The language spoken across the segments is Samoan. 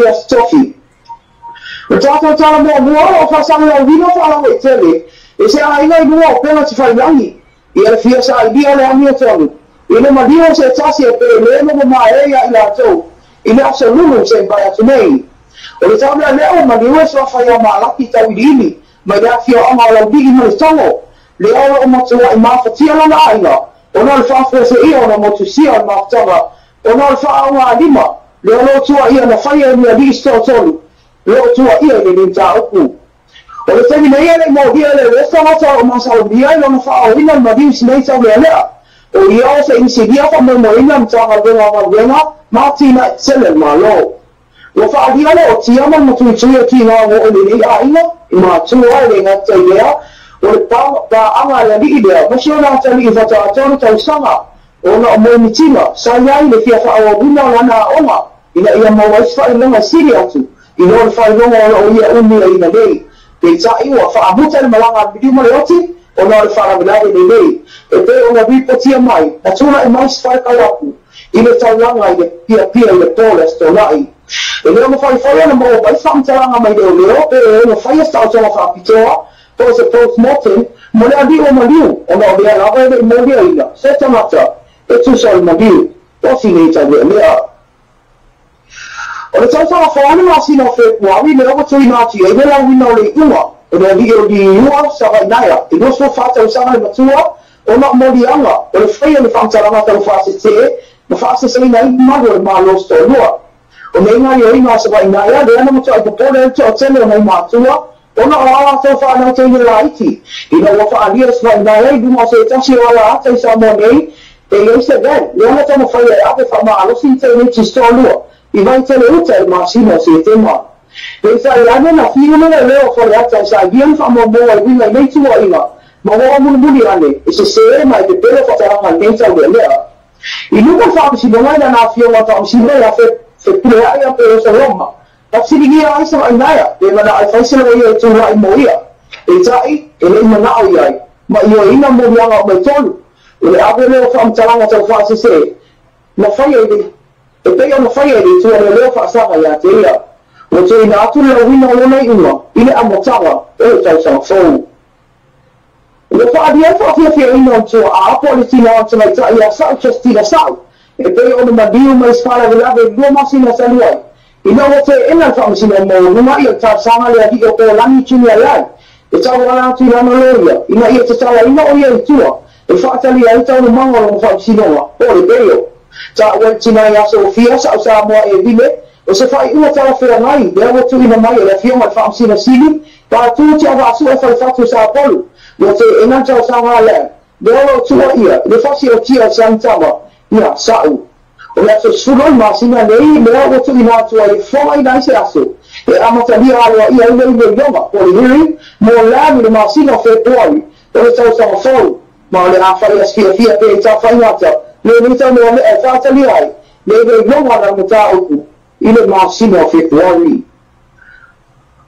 Ia Tofi. O tātou tala mua mua o whasanga o wino whaalawa i tele, e se aiga i mua o pena te whailangi, i ala fia sa i lia le angi o tonu, i le malio se tasi e pe le no ma e ia i latou, i le aso lulu se mbai atu nei. O le tau mea leo malio e soa whai a maalaki tau ili, mai le afia anga o lau lii ma le tongo, le olo o matua i maafatia lana aiga, ona o le whaafua ia o na motusia o le maafutanga, ona o le whaaonga a lima, le olo tua ia na whaia e mea lii sto tolu, le o tua ia i le linta upu. O le taimi nei e le molia le resta ngata o masaumia i lona whaaoina le maliu sinei tau lea lea. O ia o se inisilia wha momoina mtanga wenga nga wenga, ma tina e tele malo. Ua whaalia le o tia ma matuitui o ki ngā ngo o lenei aiga, i mātua e le ngata i lea, o le pā anga le alii lea, ma si ona atali i whata atonu tau sanga, o na o moemitina, sa iai le fia whaawawina o lana aonga, ina ia maua isi whailonga siri atu, i no le whailonga o ia umi a ina nei. Pe tai ua whaamuta le malanga miliuma le oti, o na o le whaalavelave nei nei. E pe o na ripotia mai, na tūna e mais whaikau aku, i le taulanga i le pia pia i le pole astonai. E leo ma whai whai ana mo pai whamtalanga mai leo leo, pe e ono whai asta o tonga whaapitoa, po se post-mortem, mo le ali o maliu, o na o lea lava e le molia ina, se tangata, e tusa o maliu, o sinei tau lea lea. O le tausaga whaana ngā sina o Februari, le oka tui ngā tia, i le lauina o le iunga, o le ali o li iua sa vainaia, i noso whātau sanga le matua, o na molianga, o le whai o le whamtalanga tau whaasete, ma whaaseseina i maru o le mālo stolua. O me ngā i ngā sa vainaia, le ana matua i popole o te o tele o nei mātua, o na o ala tau whaanau te ine laiti. I na ua whaalia sa vainaia i lunga o se tasi o ala ata i sa mo nei, e i se ven, le ana tau mawhai e ape wha maalosi i te nei tistolua, i vai tele uta i masina o se tema. E sa i ane na whiu mea leo whare ata i sa i vian wha moa i winga i nei tua inga, ma hoa munumuni ane, e se se e mai te pere whataranga nei tau lea lea. I luka whaamisinonga ina nā whionga whaamisina ia fe pure ai a pe o sa roma. Whapsirigia ai sa wainaia, pe mana ai whaisela ia i tūra i mo ia. E tai, e lei manao i ai, ma ia ina morianga o mai tolu. O le awe leo whaamtalanga tau whaasese, na whai e le, e pei ona whai e le tua le leo whaasanga ia te ia. O te ina atu le wina o nei unga, i le amotanga o le tausaga fou. O le whaalia whaawhiawhia ina o tua a apo le tina o te maitai a sau Justina sau. E pei ona maniu mai sfalavelave lua masina saluai. Ina o te ena whaamisina mo nunga i o tausaga le ali o tō langi tuni ai ai. E tau ala atu i lana loia, ina ia te tala ina o ia i tua. E whaatali ai tau no manga o whaamisinoga, o le peio. Ta ua tina i aso o fia sa o Samoa e vile, o se whai ua tala whea ngai, lea ua tuina mai e le fionga whaamisina sili, pa tū te awa asu e whaiwhatu sa polu, ua te ena tau sanga lea, lea o tua ia, le whasi o tia santama, ia sa'u. O le aso sulu masina nei, lea ua tuina atu ai whonga ina ise aso, e amatalia aloa ia ina ina ionga, o le hiri, mo lani le masina o Februari, o le tau sanga fou, ma o le awhai as fia fia pe i tā whaingata, le nei tau mea mea whaatali ai, le le ionga na mata uku, i le masina o Februari.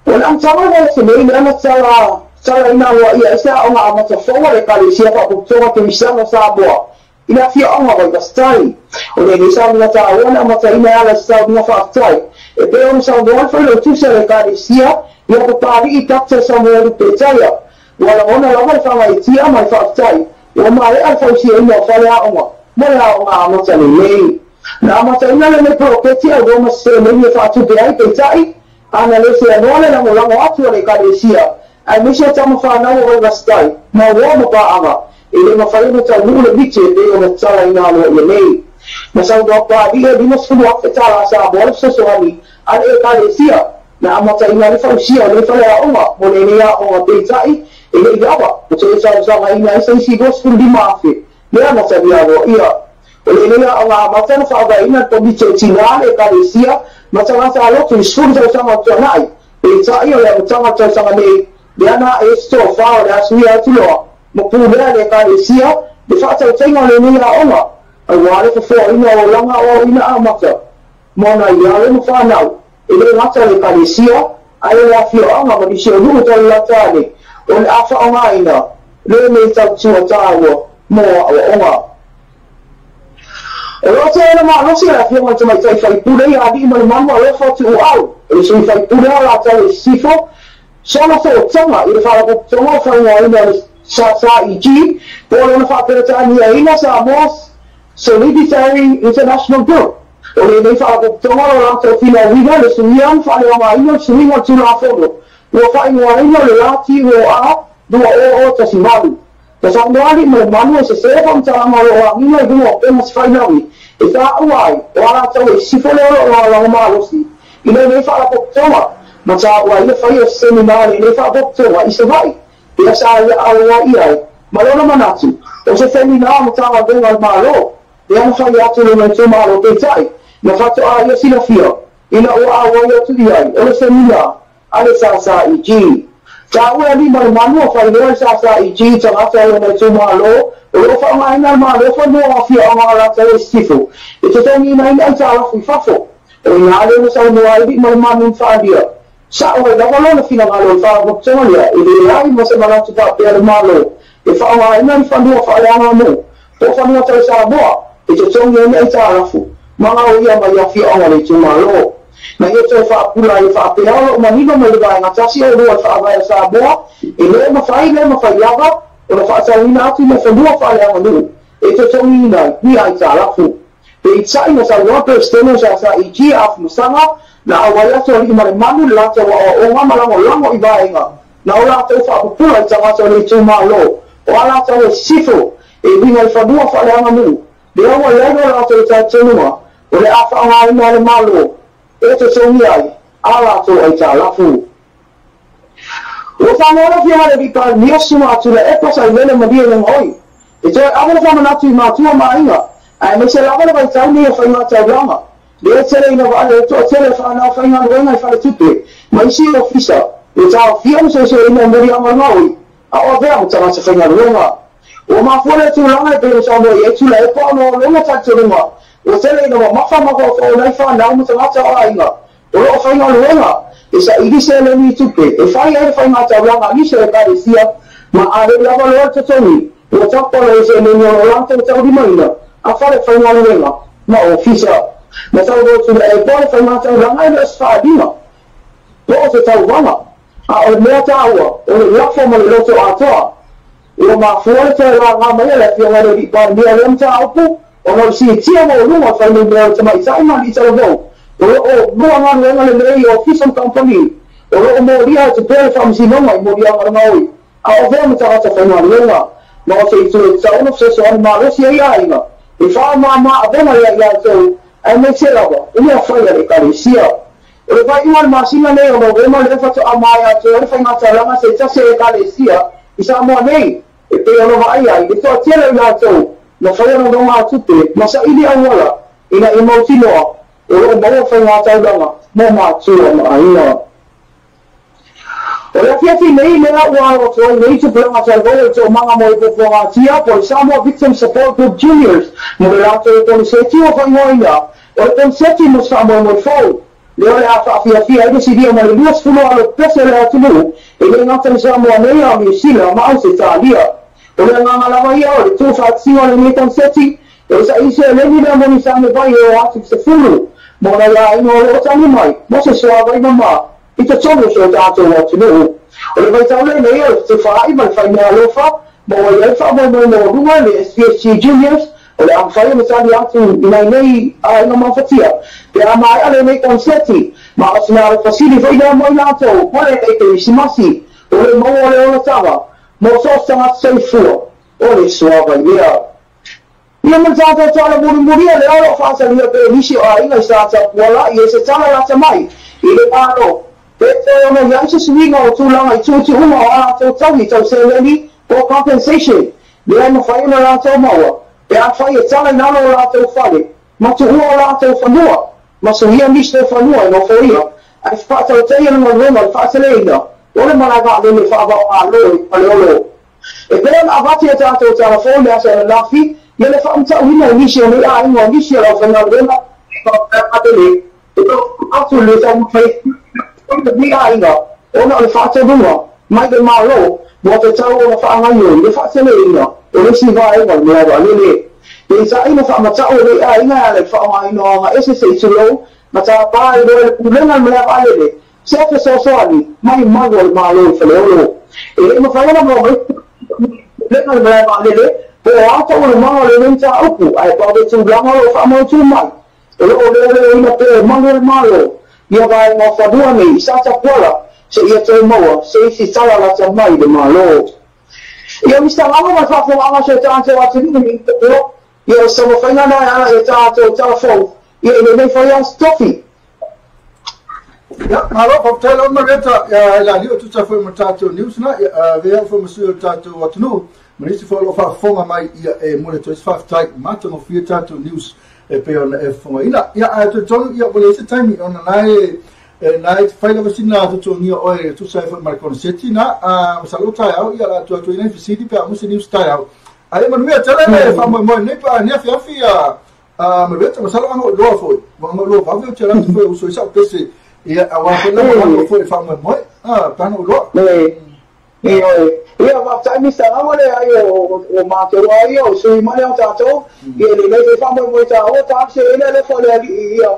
O le amtanga wale se nei, le ana tala ina loa ia, ese a onga amata whawa le kalesia whaputoga te misanga Samoa, i la fia onga wai bastai. O le nei sa mina tā oa le amata ina ala sa mina whaaftai. E pe ono sa noa whai lo tusa le kalesia, ia papari i takta Samoa rupe taia. Wala ona lava le whanga i tia mai whaaftai. Ua maea le fausia ina o whare aonga, mo le aonga amata le nei. Na amata ina le nei poroketi au roma se nei e whaatupe ai pe tai, ana le se anoa le langolango atu a le kalesia. Ai misi o tama whanau o vastai, ma ua ma paanga, e le mawhai o tau nuu le mite e pe o na tala ina aloa ia nei. Na sau noa pāli e lima sulu afe tala a Samoa le fesoasoani a le ekalesia. Na amata ina le fausia o le whare aonga, mo le nei aonga pe tai, e le iawa, o te tausaga ina esa isi 25 afe, le amata ni aloa ia. O le nei aonga amata na whaavaina le komite o tina le ekalesia, ma tangata alotu i 10 tausaga o tuanai, pe tai o le amataga tausaga nei, le ana e sto wha o le asuia atu loa, ma pūlea le ekalesia, le whaatautaiga o le nei aonga, au wā le whafoa ina o langa o ina amata, mo na ia le ma whanau, e le ngata le ekalesia, ai o le awhioanga ma nisi o nuu tō latane, o le awhaonga ina, le me tau tua tāua, mo a onga. O lo te ena malosi a le afioga i le tamaitai faipule ia Alii ma le Manu alofa Tuuau, o le sui faipule o Alataua i Sisifo, sona sootaga i le faalapotopotoga o faaigoaina o le SSIG, po o lona faaperetaniaina Samoa Soliditary International Group. O lenei faalapotopotoga o lo latou finauina le suia ma faaleaogaina o le suiga o le Tulafono ua faaigoaina o le LATOA 2018. Na saunoa Alii ma le Manu e sese faamatalaga o lo o agiga i luga o upega tafailagi e taua ai o Alataua i Sisifo lea o lo o lagolago malosi i lenei faalapotopotoga ma taua ai le fai o se semina a lenei faalapotopotoga i Savaii lea sa ia auai i ai ma lona manatu o se semina o Matagaluega a le Malo lea na fai atu lona itumalo peitai na faatoa ia silafia ina ua auai atu i ai o le semina a le SSIG. Taua e Alii ma le Manu o failoa le SSIG i tagata o lona itumalo o lo o faaaogaina e le Malo fanua o afioaga o Alataua i Sisifo e totogiina ai le aitalafu i fafo. O i ina lea na saunoa ai Alii ma le Manu na faaalia sao ai lava lona finagalo o le faalapotopotoga lea e leai ma se manatu faapea le Malo e faaaogaina ni fanua faaleaganuu po o fanua tau Samoa e totogi ai le aitalafu ma gaoia mai afioaga o le itumalo. Na ia toe faapula ai faapea o lo o manino mai le vaega tasi o lua o le Faavae o Samoa e le mafai le mafai lava ona faatauina atu le fanua faaleaganuu e totogiina ai ni aitalafu. Peitai na saunoa Peresetene o SSIG a Afamasaga na auai atu Alii ma le Manu le latou aoaoga ma lagolago i vaega na o latou faapupula i tagata o le itumalo o Alataua i Sisifo e uiga i fanua faaleaganuu lea ua i ai lo latou talitonuga o le a faaaogaina e le Malo e totogi ai a latou aitalafu. Ua saunoa le Afioga i le Alii Palemia Susuga Tuilaepa Sailele Malielegaoi e toe ave le faamanatu i matua ma aiga aemaise lava le vaitau nei o faigataulaga lea e tele ina vaai le toatele o fanau faigaluega i faletupe ma isi ofisa ua taofia ma soisoiina i moliaga o le gaoi a o avea ma tagata faigaluega. Ua mafua lea tulaga e pei ona saunoa i ai Tuilaepa ona o lona talitonuga ua tele ina mamafa ma faofaoa ai fanau ma tagata o aiga o lo o faigaluega e saili seleni i tupe e fai ai le faigataulaga a nisi o Ekalesia ma a le lava loa le totogi ua tapa loa i seleni o lo o latou taulimaina a fale faigaluega ma ofisa. Na saunoa Tuilaepa le faigataulaga e le o se faaaliga po o se tauvaga a o le mea taua o le lafo ma le loto atoa. Ua mafua le toe laga mai e le Afioga i le Alii Palemia o lea mataupu ona o le siitia maualuga o fuainumera o le tamaitai ma alii talavou o lo o maua galuega lelei i ofisa ma kamupani o lo o molia atu pea le Faamasinoga i moliaga o le gaoi a o avea ma tagata faigaluega ma o se itu e tatau ona fesoasoani malosi ai aiga e faamama avega ia i latou aemaise lava i mea fai a le Ekalesia. O le faaiuga o le masina nei o Novema lea faatoa maea atu ai le faigataulaga se tasi a Ekalesia i Samoa nei e pei ona vaaia ai le toatele o i latou na fai ona nogatupe ma saili auala ina ia mautinoa o lo o maua faigataulaga mo matua ma aiga. O le afiafi nei lea ua alo atu ai nei tupulaga talavou o le toomaga mo le puapuagatia po o le Samoa Victim Support Group Juniors mo le latou koneseti ua faaigoaina o le koneseti mo se faamoemoe fou lea o le a faafiafia ai le silia ma le 20 alo pese o le atunuu e le gata i Samoa nei a o Niu Sila ma Ausetalia. O le agaga lava ia o le tuufaatasiga o lenei koneseti o le saili seleni lea mo ni samevai e oo atu i le 10 mo nai aiga o lo o tagi mai mo se suavai mama i totonu o si o tatou atunuu. O le vaitau lenei o le fetufaai ma le faimeaalofa ma ua i ai le faamoemoe maualuga i le SVSG Juniors o le a mafai ona tali atu i nai nei aiga mafatia pe a maea lenei koneseti ma o sina alofa sili foi lea mo i latou ma lenei Kerisimasi o le maua o le olataga mo so o se tagata soifua o le suavai lea. Ia ma le tatou tala mulimuli o lea o lo o faatalia pea nisi o aiga i Satapuala i e se tala lata mai i le Malo pe toe ona i ai se suiga o tulaga i tuutuuga o a latou taui tau seleni po o compensation lea e mafai ona latou maua pe afai e tala i lalo o latou fale ma tuua o latou fanua ma suia nisi o fanua e nofoia ae faatautaia le galuega o le faateleina o le malae vaalele faava-o-Malo i Faleolo. E pei ona avatu i a tatou tala fou i le aso ananafi, ia le faamatauina i nisi o nei aiga o nisi o le aufaigaluega e faapea vaalele e atu i le taumafai atu i lenei aiga ona o le faatonuga mai le Malo mo te tau ona faagaoioi le faateleina o le isi vaega o le malae vaalele. Peitai na faamata'u e le'i aiga e ala i le faaaogaina o agaese se i tulou ma tapā ai loa e le pulega o le malae vaalele se fesoasoani mai malu o le Malo i Faleolo. E le i mafai ona maua mai se pulega o le malae vaalele po o a taualumaga o lenei mataupu, ae pau le tulaga o lo o faamautu mai, o lo o leoleoina pea e malu o le Malo ia vaega o fanua nei i Satapuala seia toe maua se isi tala lata mai i le Malo. Ia Mister Lalo ma le faafofogaaga a si o tatou atunuu i Niutoa, ia o se taumafaiga na e ala i a tatou tala fou ia i lenei fai aso tofi. Ia, malo, faafetai lava Marieta, ia i la liu e tusa foi ma tatou news na, ia avea au foi ma sui o le tatou atunuu, ma nisi foi o lo o faafofoga mai, ia e momoli atu ai se faafetai, matagofie tatou news e pei ona e fofogaina. Ia, ae talitonu, ia ua leai se taimi ona na e na e fai lava sina totogia oe e tusa ai foi ma le koneseti na, a masalo taeao, ia o le a tuu atu ai nai fesili pe a uma se news taeao. Ae manuia tele le faamoemoe nei pa nei afiafi a Marieta, masalo a iloa foi, ua aga iloa vave ou te alu atu foi uso i sau pese, ia aua foi le lagolago foi i le faamoemoe, a pe ana iloa. Ia, faafetai Mister Lama, leai o matou lava ia o sui ma le o tatou, ia lenei foi faamoemoe taua talu se ina alofa o le alii ia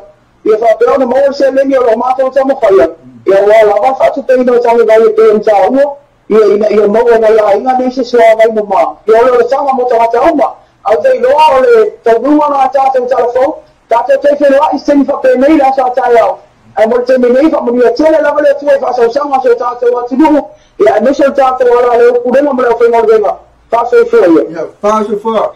ia faapea ona maua le seleni o lo o matou taumafaia, ia aua lava le faatupeina o tagivai e pei ona taua, ia ina ia maua mai aiga nei se suavai mama, ia o le olataga mo tagata uma. Ae ou te iloa o le taunuuga na a tatou tala fou, tatou te feloai i se taimi faapenei le aso a taeao. Ae mo le taimi nei, faamanuia tele lava le Atua i faasausaga a si o tatou atunuu, ia aemaise o le tatou ala a le Pulega ma le aufaigaluega. Faasoifua ia. Ia, faasoifua.